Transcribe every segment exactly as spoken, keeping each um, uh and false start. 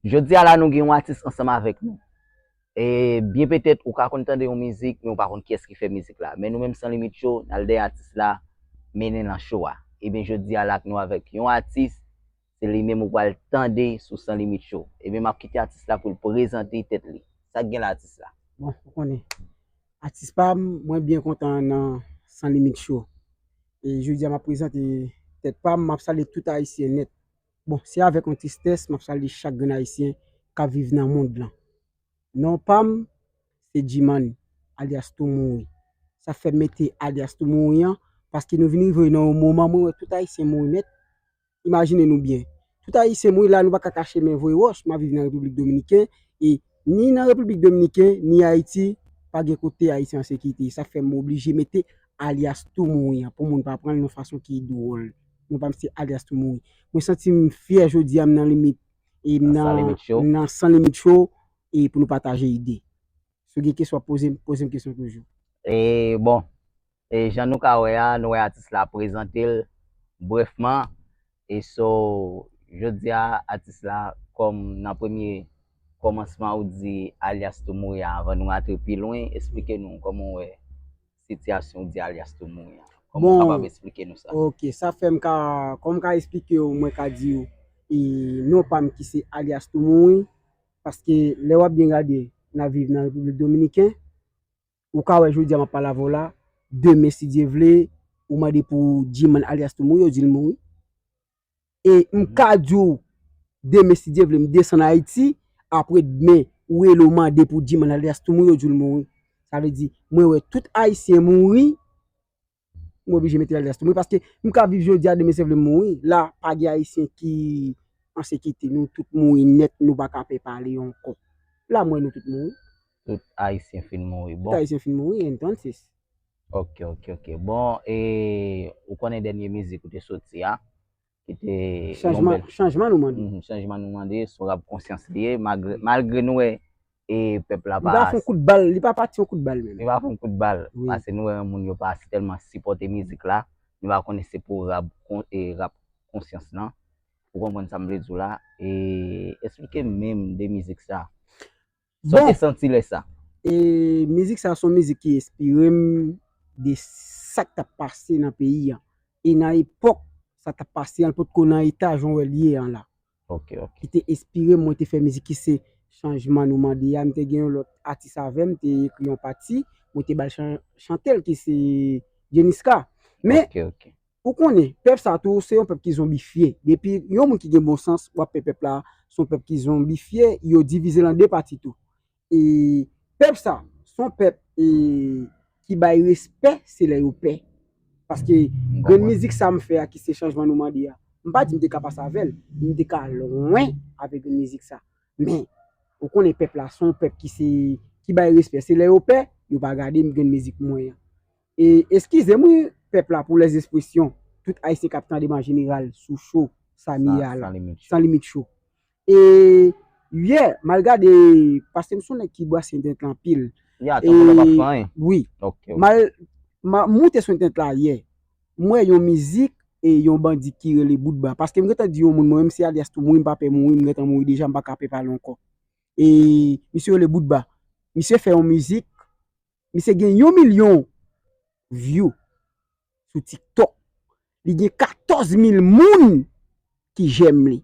Jodi a la nou gen yon atis ansanm avèk nou. E byen petèt ou ka konn tande yon mizik, men ou pa konn kiyès ki fè mizik la. Men nou menm San Limit Show, n al dèyè atis la, mennen nan show a. Ebyen jodi a la nou avèk yon atis, se li menm ou pral tande sou San Limit Show. Ebyen m ap kite atis la pou l prezante tèt li. Sa k gen la atis la? Bon, ou konnen, atis pa m, mwen byen kontan nan San Limit Show. E jodi a m ap prezante tèt pa m, m ap salye tout Ayisyen nèt. Bon, se avèk yon tristès, m ap salye chak grenn Ayisyen k ap viv nan mond lan. Non pa m, se G-Man, alyas Tou Mouri. Sa fè m mete alyas Tou Mouri an, paske nou vin rive nan yon moman mwen wè tout Ayisyen mouri nèt. Imajine nou byen. Tout Ayisyen mouri la, nou pa ka kache men voye wòch. M ap viv nan Repiblik Dominiken, e ni nan Repiblik Dominiken, ni Ayiti, pa gen kote Ayisyen an sekirite. Sa fè m oblije mete alyas Tou Mouri an, pou moun pa pran l yon fason ki dwòl. Non pa m se alyas Tou Mouri. Mwen santi m fyè jodi a, m nan limit, e m nan San Limit Show, e pou nou pataje ide. Si w gen kesyon, poze m, poze m kesyon toujou. E bon, e jan nou ka wè a, nou wè atis la prezante l brèfman. E so, jodi a, atis la, kòm nan premye kòmansman ou di alyas Tou Mouri a, anvan nou rantre pi lwen, eksplike nou kòman w wè sitiyasyon ou di alyas Tou Mouri a. Kòman ou kapab eksplike nou sa? Ok, sa fè m ka, kòman m ka eksplike w, mwen ka di w, e non pa m ki se alyas Tou Mouri, paske lè w ap byen gade, n ap viv nan Repiblik Dominiken, ou ka wè jodi a m ap pale avè w la, demen si Dye vle, ou mande pou G-Man alyas Tou Mouri, yo di l mouri. E m ka di w, demen si Dye vle, m desann Ayiti, apre demen, ou rele w mande pou G-Man alyas Tou Mouri, yo di w l mouri. Sa vle di, mwen wè tout Ayisyen mouri, m oblije mete alyas Tou Mouri, paske m ka viv jodi a, demen si Dye vle m mouri. La, pa gen Ayisyen ki an sekirite, nou tout mouri nèt, nou pa ka pè pale ankò. La, m wè nou tout mouri. Tout Ayisyen fin mouri. Bon. Tout Ayisyen fin mouri, entonces. Ok, ok, ok. Bon, e ou konnen dènye mizik ou te soti a, ki te yon Chanjman, bèl chanjman nou mande. Mhm, chanjman nou mande, se yon rap konsyans li ye, malgre, malgre nou wè e pèp la Li pa pa fè yon kout bal, li pa pati yon kout bal menm. Li pa fè yon kout bal, Wi. Paske nou wè yon moun yo pa tèlman sipòte mizik la, nou pa konnen se pou rap, kon- e rap konsyans lan. Ou konprann sa m vle di w la? E eksplike m menm de mizik sa. Sa w Bon, te santi lè sa? e mizik sa se yon mizik ki enspire m de sa k t ap pase nan peyi a. E nan epòk sa t ap pase an, l potko nan eta jan w wè l ye an la. Ok, ok. Ki te enspire m, mwen te fè mizik ki se Chanjman nou mande a. M te gen yon lòt atis avè m, te ekri yon pati, mwen te ba l chan- chante l ki se Jeniska. Men, Ok, ok. ou konnen, pèp sa tou, se yon pèp ki zonbifye. Depi yon moun ki gen bon sans, w ap fè pèp la, se yon pèp ki zonbifye, yo divize l an de pati tou. E pèp sa, se yon pèp e, ki bay respè, se lè yo pè. Paske grenn mizik sa m fè a ki se Chanjman nou mande a, m pa di m te ka pase avè l, m te ka lwen avèk grenn mizik sa. Men, ou konnen pèp la, se yon pèp ki se, ki bay respè. Se lè yo pè, yo pa gade m grenn mizik mwen an. E eskize m wi, pèp la, pou lèzekspresyon, tout Ayisyen k ap tande m an jeneral sou show Samy a la, San Limit Show. San Limit Show. E yè, m al gade, paske m se yon nèg ki brase entènèt la anpil. Ya, tankou lè w p ap fè anyen. Wi. Ok, ok. M al, m a moute sou entènèt la yè. M wè yon mizik e yon bandi ki rele Boutba. Paske m gentan di yon moun, mwen menm se alyas Tou Mouri, m pa pè mouri, m gentan mouri deja, m pa ka pè pale ankò. E misye rele Boutba. Misye fè yon mizik, misye gen yon milyon view sou TikTok. Li gen katòz mil moun ki jèm li.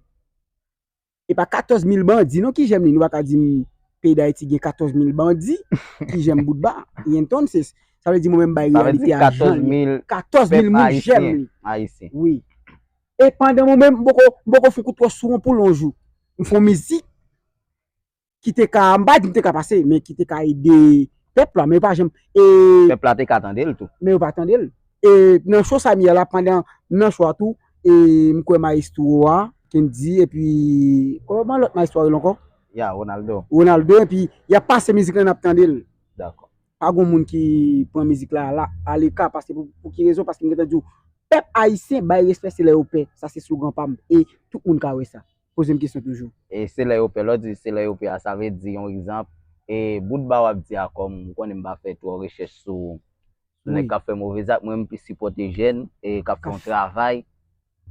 E pa katòz mil bandi non ki jèm li. Nou pa ka di m peyi Dayiti gen katòz mil bandi ki jèm Boutba. Entonces, sa vle di mwen menm bay reyalite a jan li ye. Katòz mil moun jèm li. Ayisyen. Wi. E pandan mwen menm, m poko, m poko fè kout twò sou yon poul yon jou. M fè yon mizik ki te ka, m pa di m te ka pase, men ki te ka ede pèp la, men pa janm. E Pèp la te ka tande l tou. Men yo pa tande l. E nan show Samy a la, pandan nan show a tou, e m kwè maestro a, Kendy, epi kòman lòt maestro a rele ankò? Ya, Ronaldo. Ronaldo, epi y ap pase mizik la, n ap tande l. Dakò. Pa gon moun ki pran mizik la, la aleka, paske pou, pou ki rezon? Paske m gentan di w, pèp ayisyen bay respè se lè yo pè. Sa se slogan pa m. E tout moun ka wè sa. Poze m kesyon toujou. E se lè yo pè, lè w di se lè yo pè a, sa vle di, yon egzanp, e Boutba w ap di a, kòm ou konnen m pa fè twò rechèch sou, sou nèg k ap fè move zak, mwen m plis sipòte jèn e k ap fè yon travay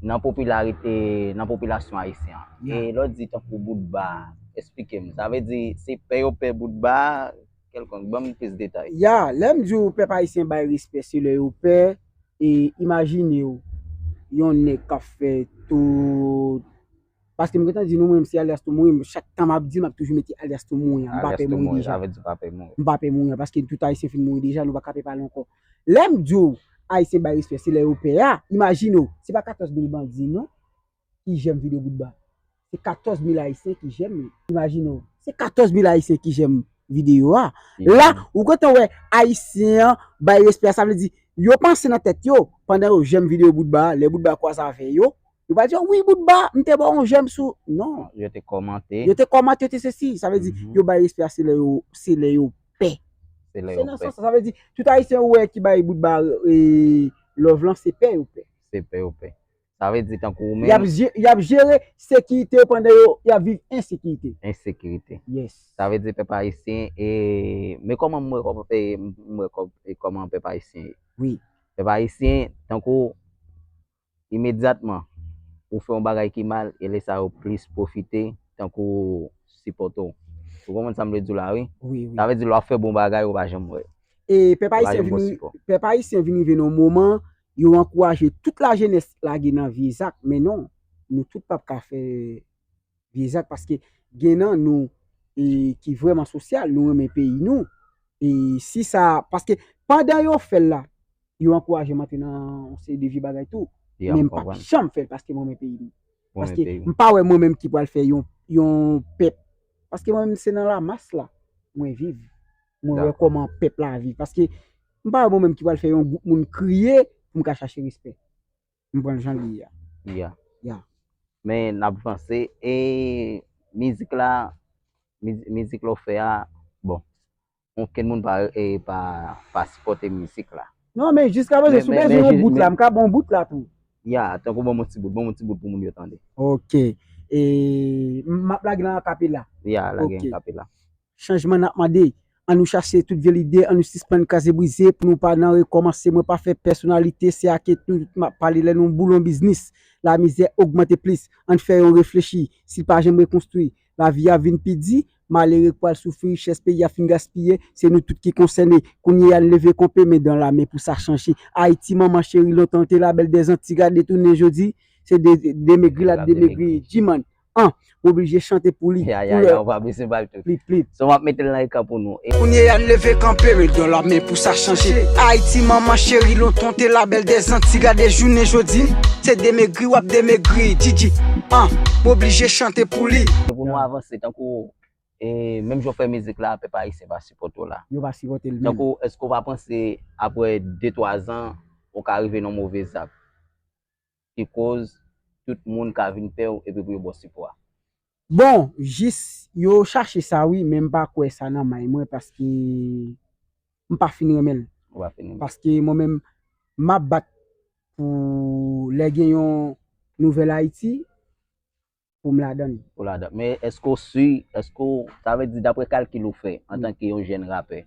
nan popilarite, nan popilasyon ayisyen an. E lè w di tankou Boutba, Eksplike m. Sa vle di, se pè yo pè Boutba, kèlkonk, ban m plis detay. Ya, lè m di w pèp ayisyen bay respè, se lè yo pè, e imajine w, yon nèg k ap fè tout. Paske m gentan di nou, mwen menm se alyas tou mouri, chak tan m ap di l, m ap toujou mete alyas tou mouri an. M pa pè mouri deja. Sa vle di pa pè mouri. M pa pè mouri an, paske tout ayisyen fin mouri deja, nou pa ka pè pale ankò. Lè m di w ayisyen bay respè, se lè yo pè a, imajine w, se pa katòz mil bandi non ki jèm videyo Boutba. Se katòz mil ayisyen ki jèm li. Imajine w, se katòz mil ayisyen ki jèm videyo a. La, ou gentan wè ayisyen an bay respè a, sa vle di, yo panse nan tèt yo, pandan yo jèm videyo Boutba, lè Boutba kwaze avè yo, yo pa di, wi, Boutba, m te ba w yon jèm sou. Non. Yo te kòmante. Yo te kòmante, yo te sesi. Sa vle di, yo bay respè a, se lè yo, se lè yo pè. Se lè yo nan pè. Sans sa, sa vle di, tout ayisyen ou wè ki bay Boutba e, love lan, se pè yo pè. Se pè yo pè. Sa vle di tankou ou Y ap menm, je- y ap jere sekirite yo pandan yo y ap viv ensekirite. Ensekirite. Yes. Sa vle di pèp ayisyen, e, men kòman m wè kòman, e, m wè kò- e, kòman pèp ayisyen ye. Wi. Pèp ayisyen, tankou, imedyatman, ou fè yon bagay ki mal, e lè sa yo plis pwofite, tankou sipòte w. Ou konprann sa m vle di w la, wi? Wi, wi. Sa vle di lè w ap fè bon bagay, ou pa janm wè. E pèp Ou pa ayisyen janm wè vin, sipò. Pèp ayisyen vin rive nan yon moman, yo ankouraje tout lajenès lage nan vye zak, men non, nou tout p ap ka fè vye zak, paske gen nan nou e, ki vrèman sosyal, nou renmen peyi nou. E si sa, paske pandan yo fè l la, yo ankouraje m antre nan yon seri de vye bagay tou. Ya, Men m m p ap konprann. janm fè l paske mwen renmen peyi m. Mwen Paske peyi m. M pa wè mwen menm ki pral fè yon, yon pèp. Paske mwen menm se nan lamas la mwen viv. Mwen wè Dakò. Kòman pèp la viv. Paske m pa wè mwen menm ki pral fè yon gwoup moun kriye pou m ka chache respè. M pran l jan li ye a. Ya. Ya. Men n ap vanse. E mizik la, miz- mizik la w fè a, bon, okenn moun pa, e, pa, pa sipòte mizik la. Non, men jiska prezan, Men- si w men- bezwen men yon ji- bout la, men- m ka ba w yon bout la tou. Ya, tankou ban m yon ti bout, ban m yon ti bout pou moun yo tande. Ok. E, m ap lage nan akapela. Ya, lage Ok. akapela. Chanjman n ap mande. Ann nou chache tout vye lide, ann nou sispann kraze brize pou nou pa nan rekòmanse. Mwen pa fè pèsonalite, se ak tout m ap pale lè nou boule yon biznis. Lamizè ogmante plis. Ann fè yon reflechi. Si l pa janm rekonstwi, lavi a vin pi di. Malere k pral soufri, richès peyi a fin gaspiye. Se nou tout ki konsène. Kounye a n leve kanpe, men dan lamen pou sa chanje. Ayiti, manman cheri, lontan te labèl dèzanti, gade tounen jodi. Se de, demegri l ap demegri. G-Man, an, m oblije chante pou li. Ya, Pou ya, lè ya, ou pa bezwen ba l tout. Plit, plit. So, m ap mete l nan ekran pou nou. E Kounye a n leve kanpe, men dan lamen pou sa chanje. Ayiti, manman cheri, lontan te labèl dèzanti, gade jounen jodi. Se demegri w ap demegri, G G, an, m oblije chante pou li. Pou nou avanse, tankou, e, menm jan w fè mizik la, pèp ayisyen pa sipòte w la. Yo pa sipòte l menm. Tankou, èske w pa panse, apre de twa zan, ou ka rive nan move zak? Ki koz tout moun ka vin pè w epi pou yo ba w sipò a? Bon, jis yo chache sa wi, men m pa kwè sa nan may mwen paske m pa fin renmen l. Ou pa fin renmen l. Paske mwen menm, m ap bat pou lè gen yon nouvèl Ayiti, pou m ladan l. Ou ladan. Men èske w si, èske w, sa vle di, daprè kalkil ou fè, antanke yon jèn rapè,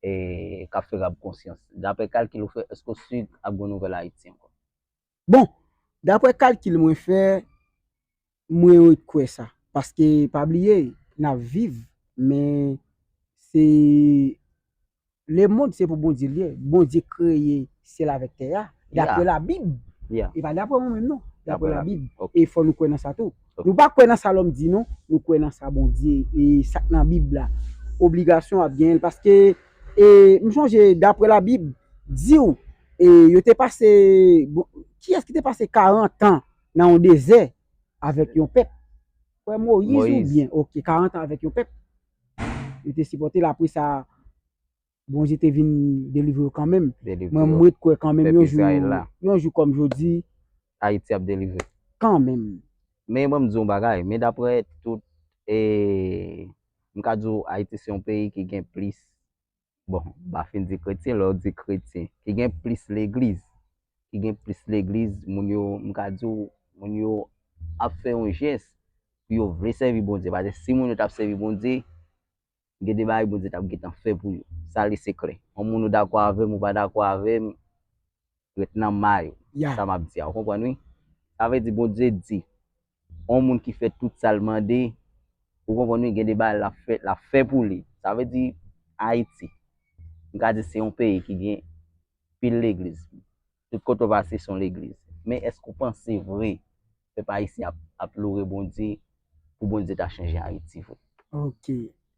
e, k ap fè rap konsyans, daprè kalkil ou fè, èske w si ap gen yon nouvèl Ayiti ankò? Bon, daprè kalkil mwen fè, mwen ret kwè sa. Paske, pa bliye, n ap viv, men se lemonn se pou Bondye l ye. Bondye kreye syèl avèk tè a. Daprè Labib. E pa daprè mwen menm non. Daprè Labib. E fò nou kwè nan sa tou. Nou pa kwè nan sa lòm di non, nou kwè nan sa Bondye e sa k nan Bib la. Obligasyon w ap genyen l paske e, m sonje daprè Labib di w e, yo te pase, bon, kiyès ki te pase karant an nan yon dezè avèk yon pèp? Frè Moyiz oubyen, ok, karant an avèk yon pèp. Yo te sipòte l, apre sa, Bondye te vin delivre yo kanmenm. Mwen, m ret kwè kanmenm, yon jou, yon jou kòm jodi, Ayiti ap delivre. Kanmenm. Men mwen, m di yon bagay, men daprè tout, e, m ka di w, Ayiti se yon peyi ki gen plis, bon, m pa fin di kretyen, lè w di kretyen, ki gen plis legliz, ki gen plis legliz, moun yo, m ka di w, moun yo ap fè yon jès pou yo vle sèvi Bondye. Paske si moun yo t ap sèvi Bondye, gen de bagay Bondye t ap gentan fè pou yo. Sa li se klè. Yon moun ou dakò avè m, ou pa dakò avè m, ret nan may ou. Sa m ap di a, ou konprann wi? Sa vle di Bondye di, yon moun ki fè tout sa l mande, Ou konprann wi, gen de bagay l ap fè, l ap fè pou li. Sa vle di, Ayiti, m ka di se yon peyi ki gen pil legliz. Tout kote w pase, se yon legliz. Men èske w panse vre pèp ayisyen ap, ap loure Bondye pou Bondye ta chanje Ayiti vre? Ok.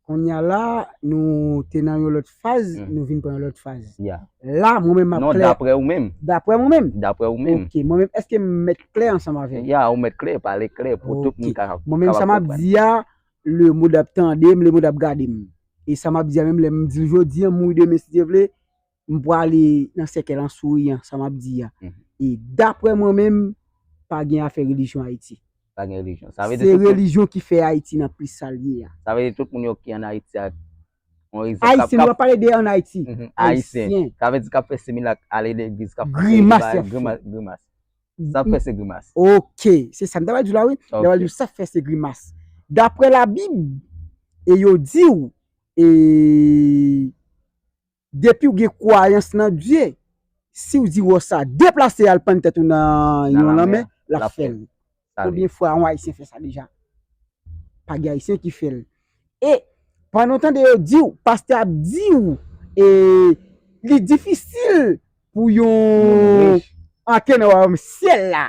Kounye a la, nou te nan yon lòt faz, nou vin pran yon lòt faz. La, mwen menm m ap klè. Non, daprè ou menm. Daprè mwen menm. Daprè ou menm. Ok, mwen menm, èske m mèt klè ansanm avè w? Ya, ou mèt klè, pale klè pou tout moun ka. Mwen menm, sa m ap di a, lemonn ap tande m, lemonn ap gade m. E sa m ap di a menm, lè m di l jodi a, m mouri demen, si Dye vle, m prale nan sèkèy an souriyan, sa m ap di a. E daprè mwen menm, pa gen afè relijyon Ayiti. Pa gen relijyon. Sa vle di se relijyon ki fè Ayiti nan plis sa l ye a. Sa vle di tout moun yo ki ann Ayiti a, Ayisyen, nou pa pale de ann Ayiti. Ayisyen. Sa vle di k ap fè similak, ale legliz, k ap fè grimas. Grimas. Sa ap fè se grimas. Ok, se sa m ta pral di w la wi. M ta pral di w sa ap fè se grimas. Daprè Labib, e yo di w, e depi w gen kwayans nan Dye, si w di wòch sa deplase al pann tèt ou nan yon lanmè, l ap fè l. Konbyen fwa yon Ayisyen fè sa deja? Pa gen Ayisyen ki fè l. E pandan w tande yo di w, pastè ap di w, e li difisil pou yon antre nan wayòm syèl la.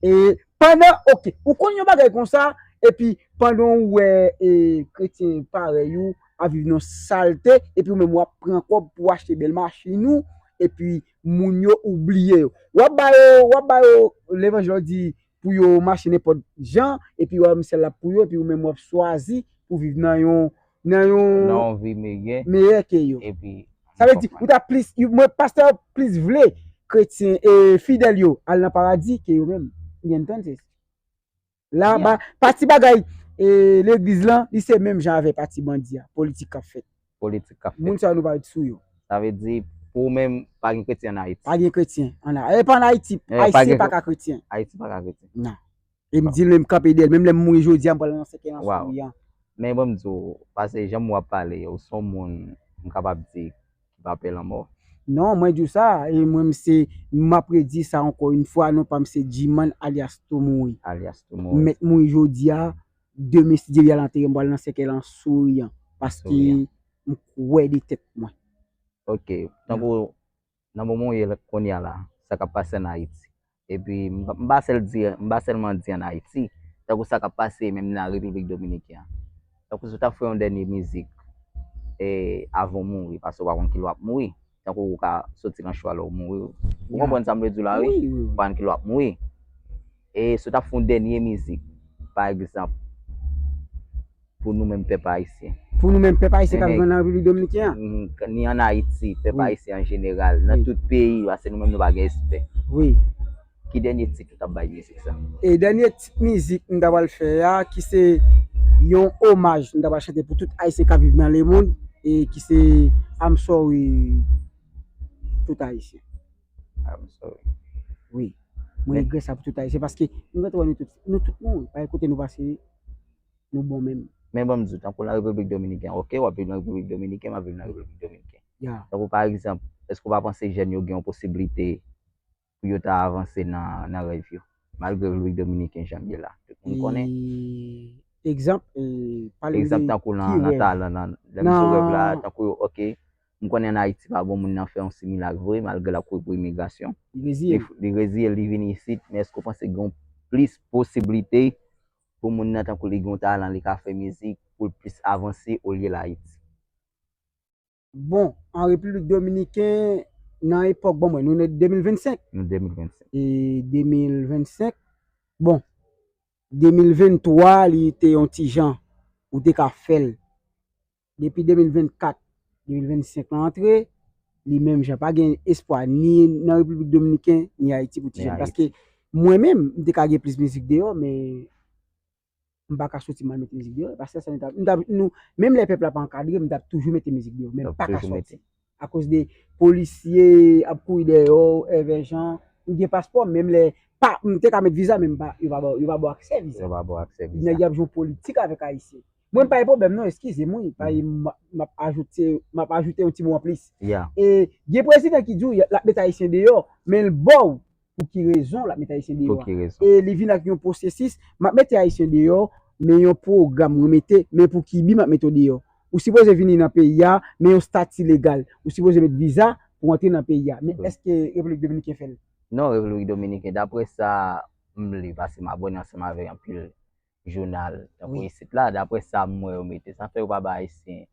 E pandan, ok, ou konn yon bagay konsa, epi pandan w wè e, kretyen parèy ou ap viv nan salte, epi ou menm w ap pran kòb pou w achte bèl machin ou, epi moun yo ou bliye yo. W ap ba yo, w ap ba yo levanjil di pou yo mache nenpòt jan, epi w ap misye la pou yo, epi ou menm w ap chwazi pou viv nan yon nan yon. Nan yon vi meyè. Meyè ke yo. Epi. Sa vle di, ou ta plis, mwen pastè yo plis vle kretyen e fidèl yo al nan paradi ke yo menm. Ou entenn? La, ba, pati bagay e, legliz lan, li se menm jan avè pati bandi a, politik k ap fèt. Politik k ap fèt. Moun sa yo nou pa ret sou yo. Sa vle di, pou ou menm, pa gen kretyen ann Ayiti. Pa gen kretyen ann Ayiti. E pa ann Ayiti, Ayisyen pa ka kretyen. Ayiti pa ka kretyen. Non. E m di l menm kanpe dèyè l, menm lè m mouri jodi a, m pral nan sèkèy an souriyan. Men ban m di w, paske jan w ap pale, ou se yon moun, m kapab di, ki pa pè lanmò. Non, mwen di w sa, e mwen m se, m ap redi sa ankò yon fwa, non pa m se G-Man alyas Tou Mouri. Alyas Tou Mouri. M mèt mouri jodi a, demen si Dye vle al antere m, m pral nan sèkèy an souriyan, paske m kwè de tèt mwen. Ok, tankou nan moman w ye kounye a la, sa k ap pase ann Ayiti. Epi m pa sèl di, m pa sèlman di ann Ayiti, tankou sa k ap pase menm nan Repiblik Dominiken an. Tankou si w ta fè yon dènye mizik e, avan w mouri, paske w pa konn kilè w ap mouri. Tankou ou ka soti nan chwa lè w mouri. Ou konprann sa m vle di w la wi? Ou pa konn kilè w ap mouri. E si w ta fè yon dènye mizik, pa egzanp, pou nou menm pèp ayisyen. Pou nou menm pèp ayisyen k ap viv nan Repiblik Dominiken an. Ni ann Ayiti, pèp ayisyen an jeneral, nan tout peyi, paske nou menm nou pa gen espè. Wi. Ki dènye tit ou t ap bay mizik sa? E dènye tit mizik m ta pral fè a, ki se yon omaj m ta pral chante pou tout ayisyen k ap viv nan lemonn, e ki se I'm sorry tout ayisyen. I'm sorry. Wi. Mwen regrè sa pou tout ayisyen, paske m gentan wè nou tout, nou tout mouri, pa gen kote nou pase, nou bon menm. Men ban m di w, tankou nan Repiblik Dominiken, ok, w ap viv nan Repiblik Dominiken, m ap viv nan Repiblik Dominiken. Tankou pa egzanp, èske w pa panse jèn yo gen yon posiblite pou yo ta avanse nan, nan rèv yo, malgre Repiblik Dominiken jan l ye la? Tout moun konnen. Egzanp, egzanp tankou nan, nan talan, nan, lè m sou rèv la, tankou yo, ok, m konnen ann Ayiti pa bon moun nan fè yon similak vre, malgre l ap kouri pou imigrasyon. Li reziye l, li vini isit, men èske w panse gen yon plis posiblite pou moun nan tankou li gen yon talan, li ka fè mizik, pou l plis avanse olye l Ayiti? Bon, an Repiblik Dominiken, nan epòk, bon, mwen, nou nan de mil vennsenk. Nou de mil vennsenk. E de mil vennsenk, bon, de mil venntwa, li te yon ti jan, ou te ka fè l. Depi de mil vennkat, de mil vennsenk lan antre, li menm jan, pa gen espwa ni nan Repiblik Dominiken, ni Ayiti pou ti jèn. Paske mwen menm, m te ka gen plis mizik deyò, men m pa ka soti m al mete mizik deyò, paske sa nou t ap, nou t ap, nou, menm lè pèp la pa ankadre, m t ap toujou mete mizik deyò, men m pa ka soti. Akoz de polisye ap kouri dèyè w, èvè jan, m gen paspò, menm lè, pa, m te ka met viza, men m pa, yo pa ba, yo pa ba w aksè viza. Yo pa ba w aksè viza. Nèg y ap jwe yon politik avèk Ayisyen. Mwen m pa gen pwoblèm non, eskize m wi, paske m, m ap ajoute, m ap ajoute yon ti mo anplis. E gen prezidan ki di w l ap met Ayisyen deyò, men l ba w pou ki rezon l ap met Ayisyen deyò a. E li vin ak yon pwosesis, m ap mete Ayisyen deyò, Men yon pwogram mwen mete, men pou kibi m ap mete w deyò. Ou sipoze vini nan peyi a, men yon estati legal. Ou sipoze met viza pou antre nan peyi a. Men èske Repiblik Dominiken fè l? Non, Repiblik Dominiken, daprè sa m li, paske m abòne ansanm avèk anpil jounal, tankou isit la, daprè sa m wè yo mete, sa fè yo pa bay Ayisyen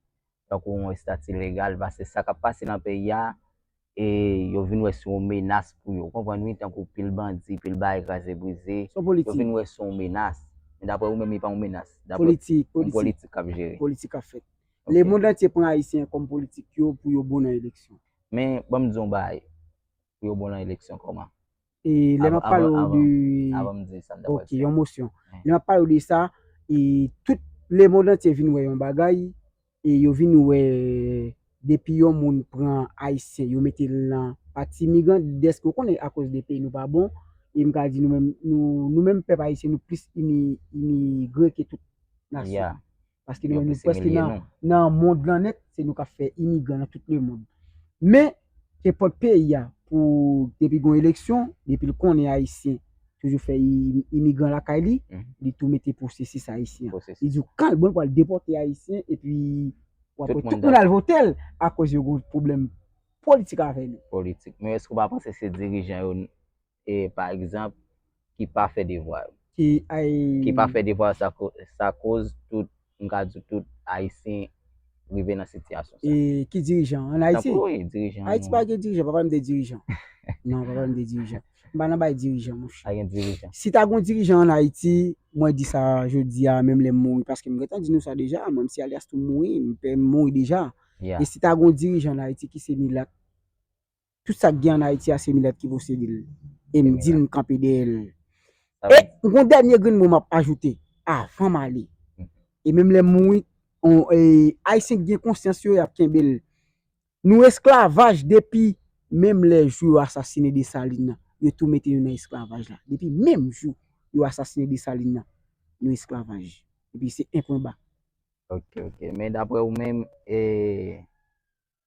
tankou yon estati legal, paske sa k ap pase nan peyi a, e yo vin wè se yon menas pou yo. Ou konprann wi, tankou pil bandi, pil bagay kraze brize, yo vin wè se yon menas. Men daprè ou menm, li pa yon menas. Daprè yon politik k ap jere. Politik k ap fèt. Lemonn antye pran Ayisyen kòm politik yo pou yo bon nan eleksyon. Men, ban m di yon bagay, pou yo bon nan eleksyon kòman? E lè m ap pale w de, avan m di sa m ta pral di, yon mosyon. Lè m ap pale w de sa, e tout lemonn antye vin wè yon bagay, e yo vin wè depi yon moun pran Ayisyen, yo mete l nan pati imigran, dèske ou konnen akoz de peyi nou pa bon, e m ka di nou menm, nou, nou menm pèp ayisyen, nou plis imi-, imigre ke tout nasyon. Paske nou menm, nou prèske nan, nan mond lan nèt, se nou k ap fè imigran nan tout lemonn. Men, kenpòt peyi a, pou, depi gon eleksyon, depi l konnen Ayisyen toujou fè i-, imigran lakay li, li tou mete pwosesis Ayisyen an. Li di w, kan l bon, l pral depòte Ayisyen, epi w ap wè tout moun al vote l, akoz yo gon pwoblèm politik avè nou. Politik. Men èske w pa panse se dirijan yo, e, pa egzanp, ki pa fè devwa yo? Ki pa fè devwa yo, sa ko-, sa koz tout, m ka di tout Ayisyen rive nan sitiyasyon sa. E ki dirijan? Ann Ayiti? Tankou, wi, dirijan nou an. Ayiti pa gen dirijan, pa pale m de dirijan. Non, pa pale m de dirijan. M pa nan bay dirijan, monchè. Pa gen dirijan. Si ta gon dirijan ann Ayiti, mwen di sa jodi a, menm lè m mouri, paske m gentan di nou sa deja, mwen, m si Alias tou mouri, m pè m mouri deja. E si ta gon dirijan ann Ayiti ki se milat, tout sa k gen ann Ayiti a, se milat ki posede l. E m di l, m kanpe dèyè l. E m gon dènye grenn mo m ap ajoute avan m ale. E menm lè m mouri, on, e, Ayisyen k gen konsyans yo, y ap kenbe l. Nou esklavaj depi menm lè jou yo asasinen Desalin nan. Yo tou mete nou nan esklavaj la. Depi menm jou yo asasinen Desalin nan, nou esklavaj. Epi se en pwen ba. Ok, ok. Men daprè ou menm, e,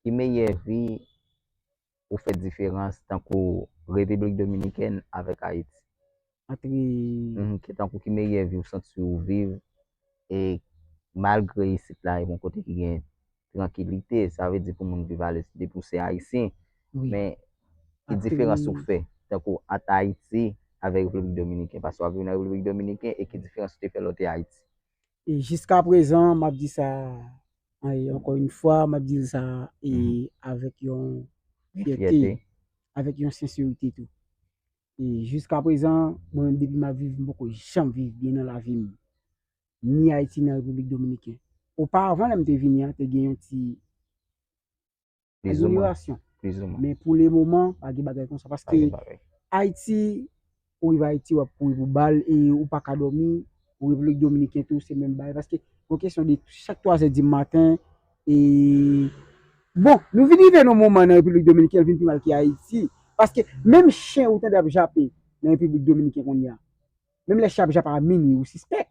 ki meyè vi ou fè diferans tankou Repiblik Dominikèn avèk Ayiti? Antre. Mhm, ki tankou ki meyè vi ou santi ou viv, e malgre isit la, e yon kote ki gen trankilite, sa vle di pou moun viv alèz, depi w se Ayisyen. Wi. Men, ki diferans ou fè tankou ant Ayiti avèk Repiblik Dominikèn? Paske w ap viv nan Repiblik Dominikèn, e ki diferans ou te fè lè w te Ayiti? E jiskaprezan, m ap di sa, e, ankò yon fwa, m ap di sa, e, avèk yon fyète, avèk yon senserite tou. E jiskaprezan, mwen menm depi m ap viv, m poko janm viv byen nan lavi m. Ni Ayiti, ni Repiblik Dominikèn. Oparavan, lè m te vini an, te gen yon ti amelyorasyon. Men pou le moman, pa gen bagay konsa. Paske Ayiti, ou rive Ayiti, w ap kouri pou bal e ou pa ka dòmi. Ou Repiblik Dominikèn tou, se menm bagay. Paske gon kesyon de chak twazè di maten, e, bon, nou vin rive nan moman nan Repiblik Dominikèn, l vin pi mal ke Ayiti. Paske menm chen ou tande ap jape nan Repiblik Dominikèn kounye a. Menm lè chen ap jape a minwi, ou sispèk.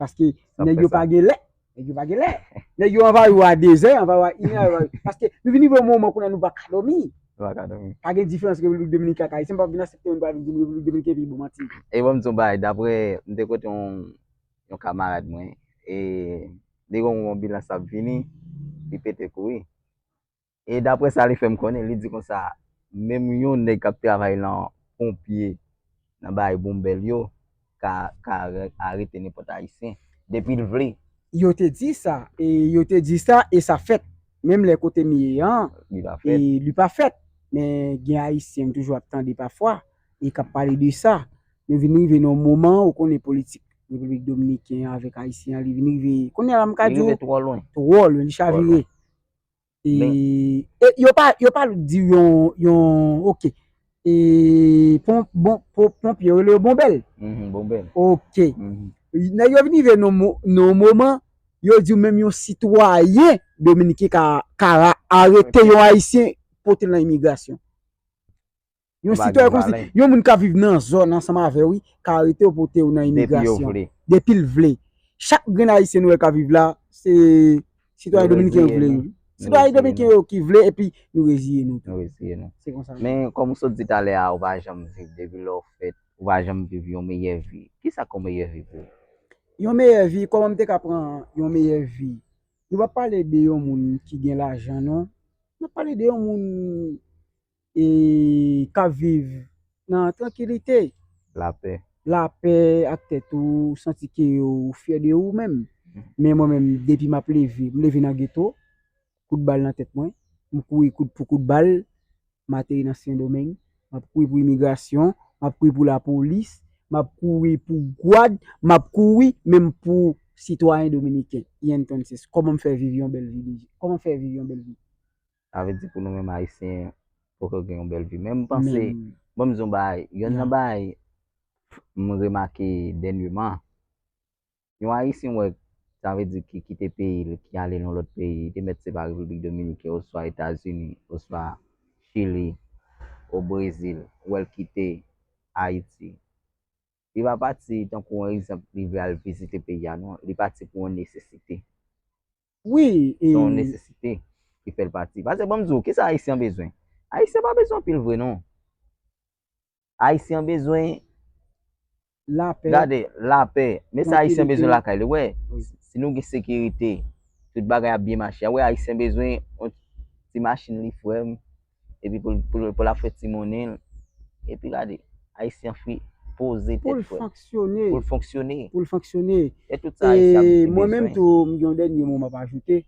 Paske nèg yo pa gen lè. Nèg yo pa gen lè. Nèg yo anvayi w a dezè, anvayi w a inè, anvayi. Paske nou vin rive yon moman kounye a nou pa ka dòmi. Nou pa ka dòmi. Pa gen diferans Repiblik Dominikèn ak Ayiti. M p ap vin aksepte moun pa vin di m Repiblik Dominikèn pi bon, manti. E ban m di w yon bagay, daprè, m te kote yon, yon kamarad mwen, e li gen yon anbilans ap vini, li pete kouri. E daprè sa li fè m konnen, li di konsa, menm yon nèg k ap travay nan ponpye, nan bay bonbèl yo, ka, ka arete nenpòt Ayisyen, depi l vle. Yo te di sa, e yo te di sa, e sa fèt. Menm lè kote m ye an, li pa fèt. Men gen Ayisyen m toujou ap tande pafwa, e k ap pale de sa. Nou vin rive nan yon moman, ou konnen politik Repiblik Dominikèn avèk Ayisyen an, li vin rive, kounye a la m ka di w, twò lwen. Twò lwen, li chavire. E, e yo pa, yo pa di yon, yon, ok. E pon-, bon, pon-, ponpye, yo rele yo bonbèl. Mhm, bonbèl. Ok. Mhm. Nèg yo vin rive nan mo-, nan yon moman, yo di w menm yon sitwayen dominiken ka, ka ra-, arete yon Ayisyen, pote l nan imigrasyon. Yon sitwayen konsi, yon moun ka viv nan zòn ansanm avè w, wi, ka arete w, pote w nan imigrasyon. Depi l vle. Chak grenn Ayisyen nou wè ka viv la, se sitwayen dominiken yo vle yo. Sitwayen dominiken yo ki vle, epi nou reziye nou tou. Nou reziye nou. Se konsa. Men, kòm ou sot di talè a, ou pa janm viv depi lè w fèt, ou pa janm viv yon meyè vi. Kisa k yon meyè vi pou ou? Yon meyè vi, kòman m te ka pran yon meyè vi? Nou p ap pale de yon moun ki gen lajan, non. N ap pale de yon moun e, k ap viv nan trankilite, lapè, lapè ak tèt ou, ou santi ke ou fyè de ou menm. Men mwen menm, depi m ap leve, m leve nan geto, kout bal nan tèt mwen, m kouri kout pou kout bal, m ateri nan Sendomeng, m ap kouri pou imigrasyon, m ap kouri pou lapolis, m ap kouri pou gwad, m ap kouri menm pou sitwayen dominiken. Y entonces, kòman m fè viv yon bèl vi deja? Kòman m fè viv yon bèl vi? Sa vle di pou nou menm Ayisyen, poko gen yon bèl vi. Men m panse, men, bon, m di yon bagay, yonn nan bagay m remake dènyèman, yon Ayisyen wè, sa vle di ki kite peyi l, ki ale nan lòt peyi, li te mèt se pa Repiblik Dominiken, oswa Etazini, oswa Chili, o Brezil, ou wè l kite Ayiti. Li pa pati tankou yon egzanp, li vle al vizite peyi a, non. Li pati pou yon nesesite. Wi, se yon nesesite ki fè l pati. Paske ban m di w, kisa Ayisyen an bezwen? Ayisyen pa bezwen anpil vre, non. Ayisyen an bezwen lapè, gade, lapè. Men sa Ayisyen bezwen lakay li, wè. Si nou gen sekirite, tout bagay ap byen mache. Wè, Ayisyen bezwen yon ti machin li, frè m. Epi pou, pou, pou l ap fè ti monnen l. Epi gade, Ayisyen fri poze tèt, frè. Pou l fonksyone. Pou l fonksyone. Pou l fonksyone. E tout sa Ayisyen ap bezwen. E mwen menm tou, m gen yon dènye mo m ap ajoute.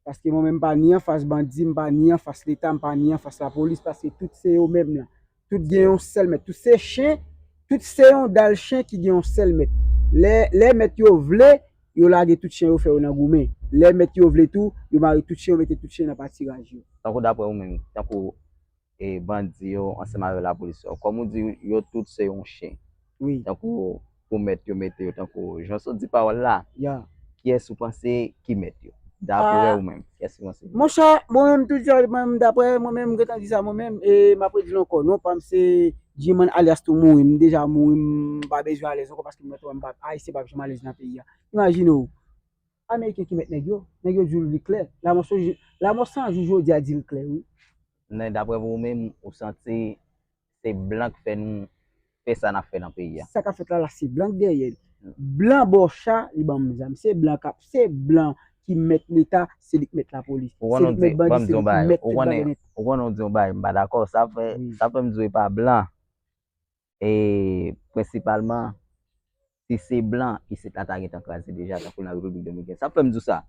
Paske mwen menm m pa ni anfas bandi, m pa ni anfas Leta, m pa ni anfas lapolis, paske tout se yo menm nan. Tout gen yon sèl mèt. Tout se chen, tout se yon dal chen ki gen yon sèl mèt. Lè, lè mèt yo vle, yo lage tout chen yo fè yo nan goumen. Lè mèt yo vle tou, yo mare tout chen yo mete tout chen nan patiraj yo. Tankou daprè ou menm, tankou e bandi yo ansanm avèk lapolis yo. Kòm ou di, yo tout se yon chen. Wi. Tankou pou mèt yo mete yo, tankou jan w sot di pawòl la. Ya. Kiyès ou panse ki mèt yo? Daprè ou menm, kiyès ou panse ki mèt? Monchè, mwen menm, tout jan, mwen menm, daprè mwen menm, m gentan di sa mwen menm, e m ap redi l ankò. Non pa m se G-Man alyas tou mouri, m deja mouri, m pa bezwen alèz ankò paske m wè tou m pa, Ayisyen p ap janm alèz nan peyi a. Imajine w, Ameriken ki mèt nèg yo, nèg yo di w li klè. Lanmò sou, lanmò san jou jodi a di l klè, wi. Men daprè ou menm, ou santi se blan k fè nou fè sa n ap fè nan peyi a? Sa k ap fèt la, la se blan k dèyè l. Blan bò cha, li ban m zam. Se blan k ap, se blan ki mèt Leta, se li k mèt lapolis. Se li k mèt bandi, se li k mèt tout bagay nèt. Ou konnen, ou di yon bagay, m pa dakò. Sa fè, sa fè m di w e pa blan. E prensipalman, si se blan, isit la ta gentan kraze deja, tankou nan Repiblik Dominikèn. Sa fè m di w sa.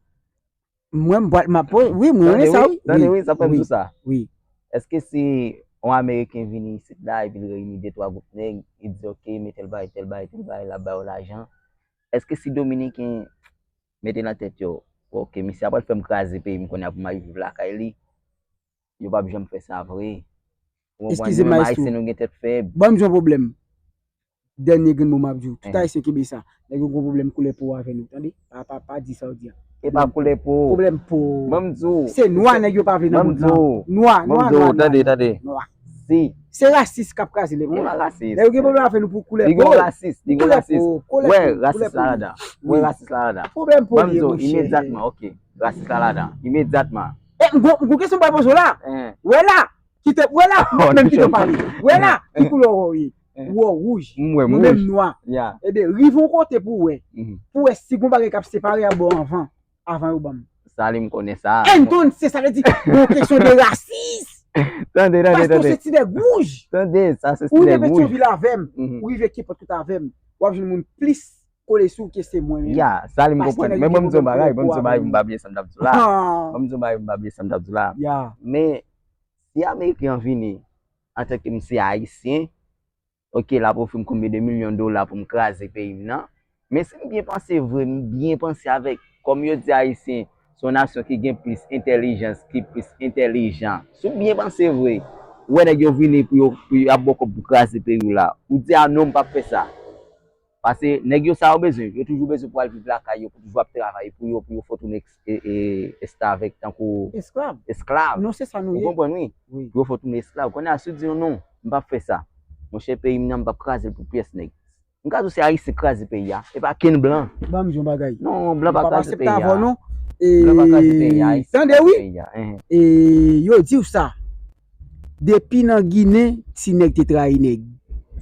Mwen, m pral, m ap, wi, mwen renmen sa, wi. Tande, wi, sa fè m di w sa. Wi. Èske si yon Ameriken vini isit la, epi l reyini de twa gwoup nèg, li di, "Ok, mete l bay tèl bay, tèl bay," l ap ba yo lajan. Èske si Dominiken mete nan tèt yo, "Ok, misye ap pral fè m kraze peyi m kounye a pou m al viv lakay li," yo p ap janm fè sa vre. Ou konprann? Eskize m, nou menm Ayisyen, nou gen tèt fèb. Ban m di yon pwoblèm. Dènye grenn mo m ap di w. Tout Ayisyen kenbe sa. Nèg yo gon pwoblèm koulè po avè nou, tande? Pa, pa, pa di sa w di a. E pa koulè po. Pwoblèm po. Ban m di w. Se nwa nèg yo pa vle nan mond lan. Nwa, nwa, nwa, nwa. Tande, tande. Nwa. Si. Se rasis k ap kraze lemonn. E pa rasis. Nèg yo gen pwoblèm avè nou pou koulè po. Li gon rasis, li gon rasis. Wè rasis la ladan. Wè rasis la ladan. Pwoblèm po li ye, monchè. Ban m di w, imedyatman, ok. Rasis la ladan. Imedyatman. E, m gon, m gon kesyon m pral poze w la. Wè la. Kite, wè la. Menm kite w pale. Wè la. Ki koulè w ye? Ou wè wouj. M wè m wouj. Mwen menm nwa. Ebyen, rive yon kote pou w wè. Pou w wè si gon bagay k ap separe a bò anvan, avan yo ban m. Sa li m konnen sa. Entonces, sa vle di, gon kesyon de rasis. Tande, tande, tande. Paske w se ti nèg wouj. Tande, sa se ti nèg wouj. Ou rive Petyonvil avè m, ou rive kenpòt kote avè m, w ap jwenn moun plis kole sou w ke se mwen menm. Ya, sa li m konprann. Men ban m di yon bagay, ban m di yon bagay pou m pa bliye sa m t ap di w la. Ban m di yon bagay pou m pa bliye sa m t ap di w la. Ya. Men, si Ameriken an vini, antanke m se Ayisyen, ok, l ap ofri m konbyen de milyon dola pou m kraze peyi m nan. Men si m byen panse vre, m byen panse avèk, kòm yo di Ayisyen se yon nasyon ki gen plis entèlijans, ki plis entèlijan. Si w byen panse vre, ou wè nèg yo vini pou yo, pou y ap bò kòb pou kraze peyi w la. Ou di, "A non, m p ap fè sa." Paske nèg yo sa yo bezwen, yo toujou bezwen pou al viv lakay yo, pou toujou ap travay pou yo, pou yo fè w tounen eks-, e, e, estavèk tankou esklav. Esklav. Non, se sa nou ye. Ou konprann, wi? Wi. Pou yo fè w tounen esklav. Kounye a, si w di yo, "Non, m p ap fè sa." Monchè, peyi m nan, m p ap kraze l pou pyès nèg. M ka di w se Ayisyen k kraze peyi a, e pa kenn blan. Ban m di yon bagay. Non, blan pa kraze peyi a. Blan pa kraze peyi a, Ayisyen k kraze peyi a. Tande, wi. E yo di w sa. Depi nan Ginen, ti nèg te trayi nèg.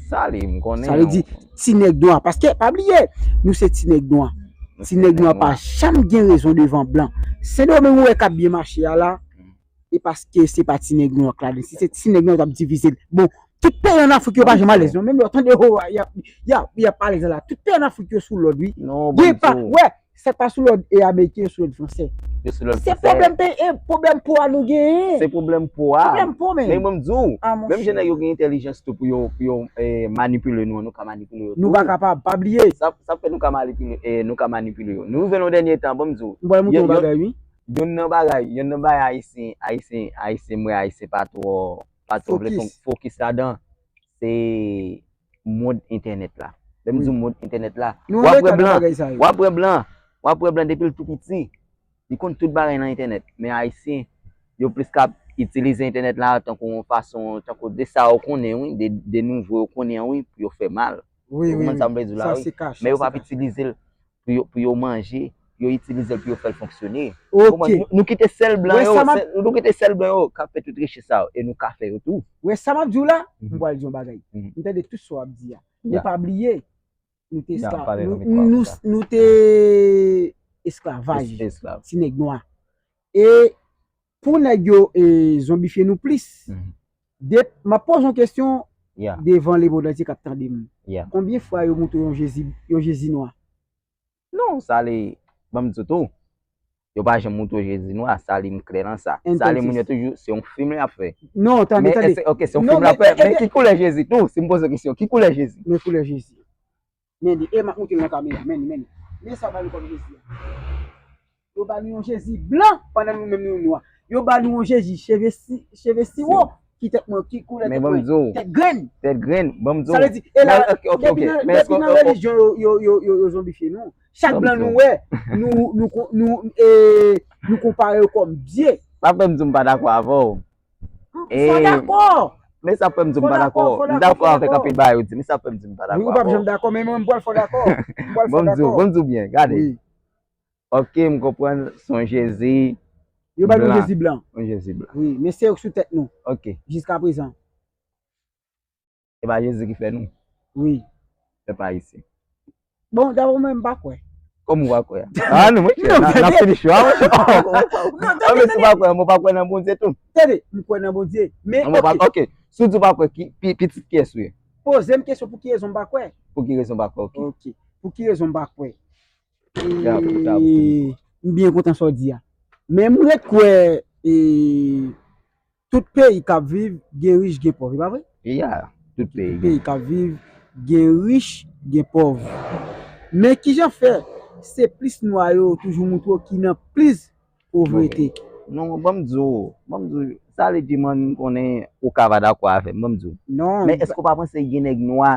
Sa li, m konnen. Sa vle di, ti nèg nwa. Paske, pa bliye, nou se ti nèg nwa. Ti nèg nwa pa janm gen rezon devan blan. Sendomeng ou wè k ap byen mache a la, e paske se pa ti nèg nwa k ladan. Si se ti nèg nwa, yo t ap divize l. Bon, tout peyi ann Afrik yo pa janm alèz non. Menm lè w tande ho, y ap, y ap, y ap alèz la. Tout peyi ann Afrik yo sou lòd, wi. Gen pa, wè, sa k pa sou lòd e ameriken, yo sou lòd fransè. Se pwoblèm peyi, e pwoblèm po a nou genyen. Se pwoblèm po a. Pwoblèm po, men. Men ban m di w, menm jan nèg yo gen entèlijans tou pou yo, pou yo eh, manipile nou, nou ka manipile yo tou. Nou pa kapab, pa bliye. Sa, sa fè nou ka manipile, eh, nou ka manipile yo. Nou rive nan dènye tan, ban m di w. M pral montre yon bagay, wi. Youn nan bagay, youn nan bagay ayisyen, ayisyen, ayisyen, mwen ayisyen pa twò, pa twò vle fokis ladan, se mond entènèt la. Lè m di w mond entènèt la, w ap wè blan, w ap wè blan, w ap wè blan depi l tou piti. Li konn tout bagay nan entènèt. Men ayisyen, yo plis ka itilize entènèt la tankou yon fason, tankou de sa yo konnen, wi, de, de nouvo yo konnen an, wi, pou yo fè mal. Ou konprann sa m vle di w la, wi. Men yo p ap itilize l pou yo, pou yo manje, yo itilize l pou yo fè l fonksyone. Ou konprann? Nou, nou kite sèl blan yo, nou kite sèl blan yo k ap fè tout richès sa yo, e nou ka fè yo tou. Wè sa m ap di w la, m pral di yon bagay. M tande tout sa w ap di a. Men pa bliye, nou te esklav, nou, nou, nou te esklavaj, ti nèg nwa. E pou nèg yo, e, zonbifye nou plis, de, m ap poze yon kesyon devan lemonn antye k ap tande m. Konbyen fwa yo montre yon Jezi, yon Jezi nwa? Non, sa li, ban m di w tou. Yo pa janm montre w Jezi nwa, sa li m klè nan sa. Sa li moun yo toujou, se yon fim y ap fè. Non, tande, tande. Ok, se yon fim y ap fè, men ki koulè Jezi tou? Si m poze w kesyon, ki koulè Jezi? Men koulè Jezi. Men li, e m ap montre l nan kamera, men li, men li. Men sa yo ba nou kòm Jezi a. Yo ba nou yon Jezi blan, pandan nou menm nou nwa. Yo ba nou yon Jezi cheve si, cheve siwo, ki tèt mwen, ki koulè tèt mwen? Tèt grenn. Tèt grenn, ban m di w. Sa vle di, e la, depi nan, depi nan relijyon yo, yo, yo, yo, yo zonbifye nou. Chak blan nou wè, nou, nou, nou, e, nou konpare yo kòm dye. Sa fè m di w m pa dakò avè w. Fò dakò. Men sa fè m di w m pa dakò. M dakò avèk anpil bagay ou di, men sa fè m di w m pa dakò avè w. Wi, ou p ap janm dakò, men mwen m pral fè w dakò. M pral fè w dakò. Bon, m di w, bon, m di w byen, gade. Ok, m konprann, se yon Jezi blan. Yo ba nou Jezi blan. Yon Jezi blan. Wi, men se yo k sou tèt nou. Ok. Jiska prezan. E pa Jezi ki fè nou. Wi. Pèp ayisyen. Bon, dabò mwen, m pa kwè. Kòman ou pa kwè? Ah, non, monchè, n ap fini cho a, monchè. Non, men si w pa kwè, mwen pa kwè nan Bondye tou. Tande, m kwè nan Bondye. Men, ok. Ok, si w di w pa kwè, ki, pi, pitit kiyès ou ye? Poze m kesyon pou ki rezon m pa kwè. Pou ki rezon w pa kwè, ok. Ok. Pou ki rezon m pa kwè? E, m byen kontan sa w di a. Men m ret kwè, e, tout peyi k ap viv, gen rich, gen pòv, e pa vre? Ya, tout peyi. Tout peyi k ap viv, gen rich, gen pòv. Men kijan fè, se plis nwa yo toujou montre w ki nan plis povrete? Non, ban m di w, ban m di w, sa vle di, man, m konnen ou ka pa dakò avè m, ban m di w. Non. Men èske w pa panse gen nèg nwa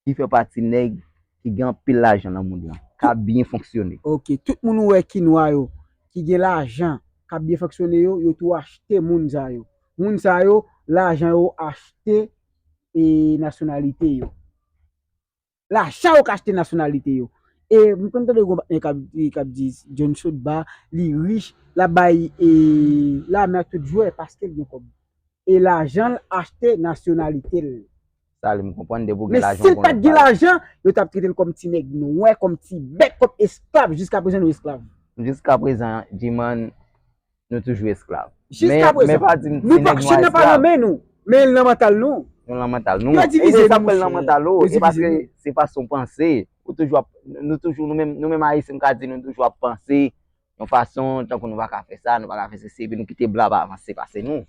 ki fè pati nèg ki gen anpil lajan nan mond lan, k ap byen fonksyone? Ok, tout moun ou wè ki nwa yo, ki gen lajan, k ap byen fonksyone yo, yo tou achte moun sa yo. Moun sa yo, lajan yo achte, e, nasyonalite yo. Lajan yo ka achte nasyonalite yo. E m konn tande yon patnè k ap, k ap di, John Sotba, li rich, l ap bay, e, lame ak tout jwè paske l gen kòb. E lajan l achte nasyonalite l. Sa li m konprann, depi w gen lajan, w gon lòt bagay. Men si l pa t gen lajan, yo t ap trete l kòm ti nèg nwè, kòm ti bèt, kòm esklav. Jiska prezan, nou esklav. Jiska prezan, G-Man, nou toujou esklav. Jiska prezan. Men, men pa di m ti nèg nwè esklav. Nou pa, chen nan pa nan men nou, men l nan mantal nou. Nou nan mantal nou. Yo divize nou, monchè. E sa k fè l nan mantal ou, e paske se fason w panse. Ou toujou ap, nou toujou, nou menm, nou menm Ayisyen, m ka di, nou toujou ap panse yon fason, tankou nou pa ka fè sa, nou pa ka fè sesi, epi nou kite blan ap avanse pase nou.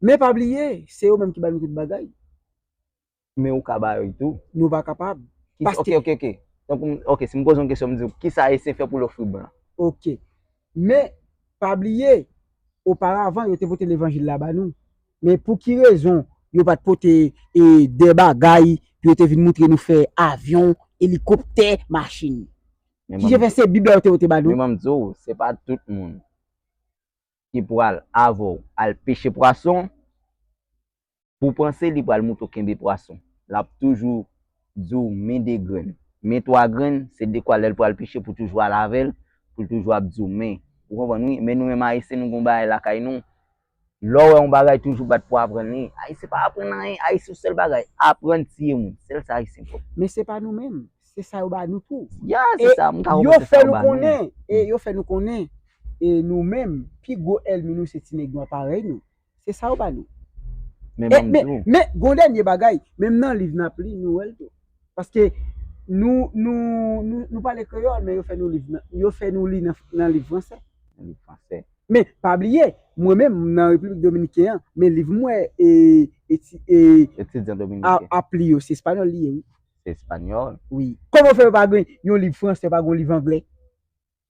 Men pa bliye, se yo menm ki ba nou tout bagay. Men ou ka ba yo tou. Nou pa kapab. Paske... Ok, ok, ok. Tankou, ok, si m poze yon kesyon, m di w, kisa Ayisyen fè pou l ofri blan? Ok. Men, pa bliye, oparavan, yo te pote levanjil la ba nou. Men pou ki rezon yo pa t pote, e, de bagay pou yo te vin montre nou fè avyon, elikoptè, machin? Kijan fè se Bib la yo te pote ba nou? Men ban m di w, se pa tout moun ki pral avè w al peche pwason pou w panse li pral montre w kenbe pwason. L ap toujou di w men de grenn, men twa grenn, se dekwa lè l pral peche pou w toujou al avè l, pou l toujou ap di w men. Ou konprann, wi? Men nou menm Ayisyen, nou gon bagay lakay nou. Lè w wè yon bagay, toujou bat pou aprann li. Ayisyen pa aprann anyen. Ayisyen, yon sèl bagay, aprann tiye moun. Sèl sa Ayisyen fò. Men se pa nou menm. Se sa yo ba nou tou. Ya, se sa, m ka konprann se sa yo ba nou. E yo fè nou konnen, e nou menm, pi gwo ènmi nou se ti nèg nwa parèy nou. Se sa yo ba nou. Men ban m di w. Men gon dènye bagay, menm nan liv n ap li, nou wè l tou. Paske nou nou nou nou pale kreyòl, men yo fè nou liv nan yo fè nou li nan nan liv fransè. Nan liv fransè. Men pa bliye, mwen menm nan Repiblik Dominiken an, men liv mwen e e ti e Etidyan dominiken. ap li yo, se espanyòl li ye, wi. Se espanyòl. Wi. Kòman fè yo pa gen yon liv fransè, pa gen yon liv anglè?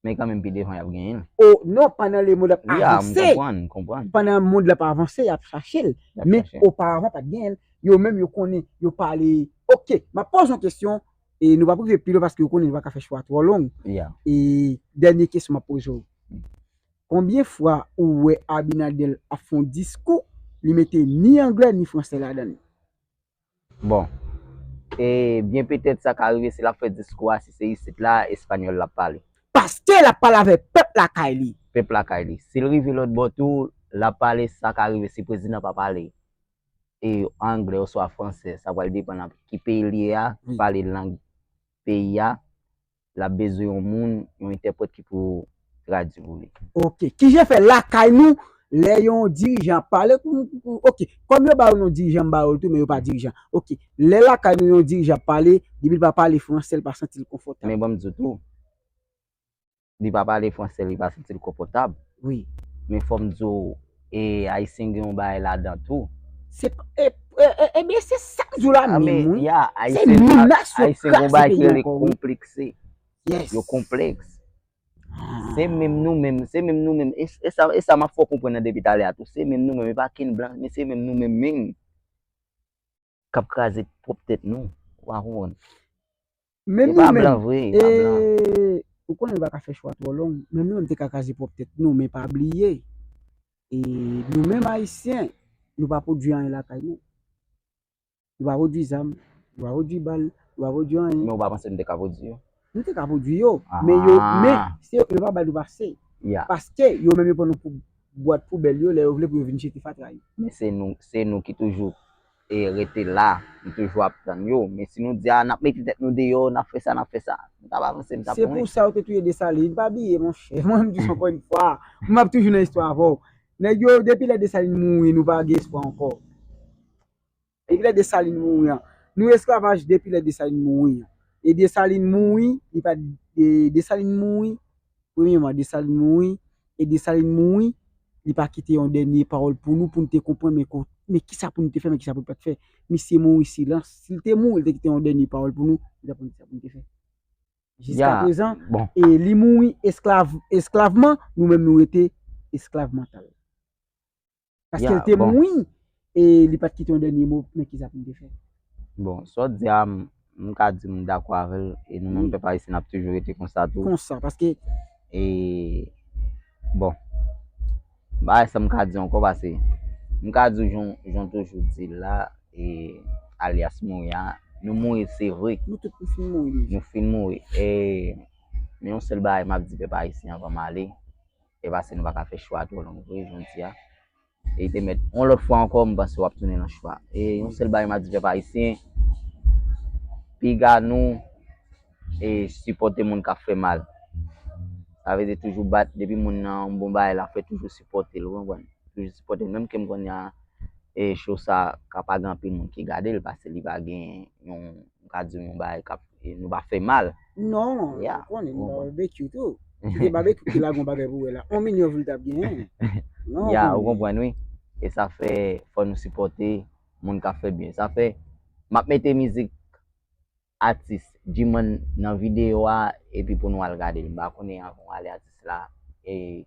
Men kanmenm pi devan y ap genyen l. O non, pandan le mond ap Ya, m avanse, konprann, m konprann. Pandan mond la pa avanse, y ap chache l. Y ap Men chache l. Opavan pa t genyen l. Yo menm yo konnen, yo pale. Ok, m ap poze yon kesyon, e nou p ap rive pi lwen paske yo konnen nou pa ka fè chwa twò long. Ya. E dènye kesyon m ap poze w. Konbyen fwa ou wè Abinader ap fè yon diskou, li mete ni anglè ni fransè ladan l? Bon. E byen petèt sa ka rive si l ap fè diskou a, si se isit la, espanyòl l ap pale. Paske l ap pale avèk pèp lakay li. Pèp lakay li. Si l rive lòt bò tou, l ap pale, sa ka rive si prezidan pa pale e anglè oswa fransè, sa pral depann nan ki peyi l ye a, Wi. Pale lang peyi a, l ap bezwen yon moun, yon entèprèt ki pou tradui pou li. Ok. Kijan fè lakay nou, lè yon dirijan ap pale, kou- kou- ok, kòm yo ba yo non dirijan, m ba yo l tou, men yo pa dirijan. Ok, lè lakay nou yon dirijan ap pale, depi l pa pale fransè, l pa santi l konfòtab. Men ban m di w tou, li pa pale fransè, li pa santi l konfòtab. Wi. Men fò m di w, e Ayisyen gen yon bagay ladan tou. Se pa- e- e- e- Ebyen, se sa m di w la Ah, menm, men, wi. Ya, Se Ayisyen, menas yo Ayisyen gen yon kraze bagay ki peyi rele ankò, wi. Konplekse. Yes. Yo konplèks. Ah. Se menm nou menm, se menm nou menm. E, e sa, e sa m ap fè w konprann nan depi talè a tou. Se menm nou menm, e pa kenn blan, men se menm nou menm menm k ap kraze pwòp tèt nou. Ou pa konprann? Menm E pa nou blan menm, vre, e pa blan. e, ou konnen nou pa ka fè chwa twò long, menm nou menm te ka kraze pwòp tèt nou, men pa bliye, e, nou menm Ayisyen, nou pa pwodui anyen lakay nou. Nou pa pwodui zam, nou pa pwodui bal, nou pa pwodui anyen. Men ou pa panse nou te ka pwodui yo? Nou te ka pwodui yo, men yo, Ah. Men se yo, yo pa ba nou pase. Ya. Paske yo menm yo pran nou pou bwat poubèl yo, lè yo vle pou yo vin jete fatra yo. Men se nou, se nou ki toujou e rete la, nou toujou ap tann yo. Men si nou di, a, n ap mete tèt nou deyò, n ap fè sa, n ap fè sa, nou t ap avanse, nou t ap Se loin. Pou sa yo te touye Desalin, pa bliye, monchè. Mwen menm di ankò yon fwa, m ap toujou nan istwa avè w. Nèg yo, depi lè Desalin mouri, nou pa gen espwa ankò. Depi lè Desalin mouri an, nou esklavaj depi lè Desalin mouri an. E Desalin mouri, li pa, e Desalin mouri, premyèman, Desalin mouri, e Desalin mouri, li pa kite yon dènye pawòl pou nou, pou nou te konprann, men ko- men kisa pou nou te fè, men kisa pou nou pa t fè. Misye mouri silans. Si l te mouri, li te kite yon dènye pawòl pou nou, nou t ap konn kisa pou nou te fè. Jiska Ya, prezan, bon. E li mouri esklav, esklavman, nou menm nou rete esklav mantal. Paske Ya, l te bon. Mouri, e li pa t kite yon dènye mo, men kisa pou nou te fè. Bon, sa w di a, m, m ka di m dakò avè l, e nou menm Wi. Pèp ayisyen n ap toujou rete konsa tou. Konsa, paske E, bon, bagay sa m ka di ankò, paske m ka di w jan, jan w toujou di l la, e, alyas mouri a, nou mouri se vre. Nou tout nou fin mouri deja. Nou fin mouri. E, men yon sèl bagay m ap di pèp ayisyen anvan m ale, e paske nou pa ka fè chwa twò long vre, jan w di a. E te mèt, yon lòt fwa ankò, m panse w ap tounen nan chwa. E yon sèl bagay m ap di pèp ayisyen, piga nou e sipòte moun k ap fè mal. Sa vle di toujou bat, depi moun nan yon bon bagay l ap fè, toujou sipòte l, ou konprann? Toujou sipòte l. Menm ke m konnen a, e show sa ka pa gen anpil moun ki gade l, paske li pa gen yon, m ka di w yon bagay k ap, e nou pa fè mal. Non, Ya, ou konnen, nou ou pa konprann. Babekyou tou. Si te Babekyou ki lage yon bagay pou wè la, yon milyon vi l t ap genyen. Non, Ya, ou ou konnen. Konprann, wi. E sa fè, fò nou sipòte moun k ap fè byen. Sa fè, m ap mete mizik atis G-Man nan videyo a, epi pou nou al gade l. M pa konnen anvan w ale atis la, e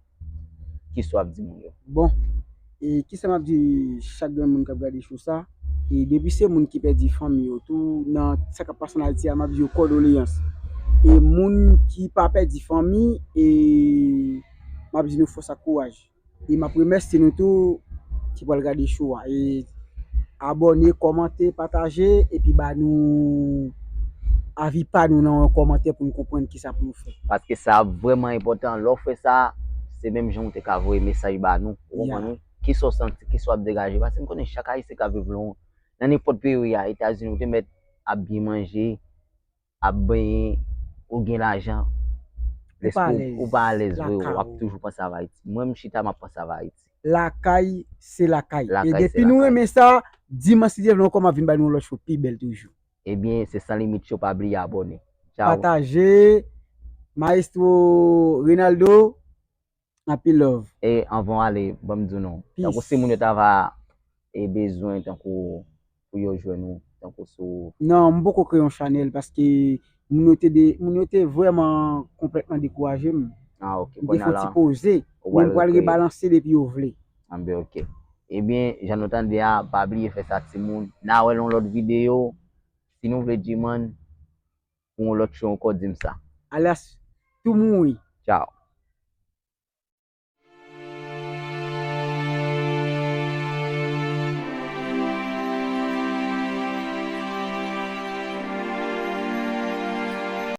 kisa w ap di moun yo. Bon, e kisa m ap di chak grenn moun k ap gade show sa? E depi se moun ki pèdi fanmi yo tou, nan sa k ap pase an Ayiti a, m ap di yo kondoleyans. E moun ki pa pèdi fanmi, e m ap di nou fòs ak kouraj. E m ap remèsye nou tou ki pral gade show a. E abòne, kòmante, pataje, epi ba nou avi pa nou nan yon kòmantè pou nou konprann kisa pou nou fè. Paske sa vrèman enpòtan. Lè w fè sa, se menm jan w te ka voye mesaj ba nou. Ou Ya. Konprann, wi? Kisa w santi, kisa w ap degaje. Paske m konnen chak ayisyen k ap viv lwen, nan nenpòt peyi w ye a, Etazini, ou te mèt ap byen manje, ap benyen, ou gen lajan, Ou pa lespri alèz. Ou pa alèz vre, w Lakay ap ou. Toujou panse avè Ayiti. Mwen menm chita m ap panse avè Ayiti. Lakay se lakay. E Lakay se depi nou lakay. Renmen sa, di m si Dye vle ankò m ap vin bay nou yon lòt show pi bèl toujou. Ebyen se San Limit Show, pa bliye abòne. Tchao. Pataje. Maestro Renaldo, anpil love. E anvan w ale, ban m di w non. Peace. Tankou si moun yo ta va e bezwen tankou pou yo jwenn ou, tankou sou Non, m poko kreye yon chanèl paske moun yo te de, moun yo te vrèman konplètman dekouraje m. Ah, ok. M te Kounye a fon la, ti poze. ou Men pral m pral rekreye. Rebalanse depi yo vle. Anben, ok. Ebyen, jan nou tande a, pa bliye fè sa timoun. N a wè l yon lòt videyo. Si nou vle G-Man, pou yon lòt show ankò, di m sa. Alas, tou mouri. Tchao.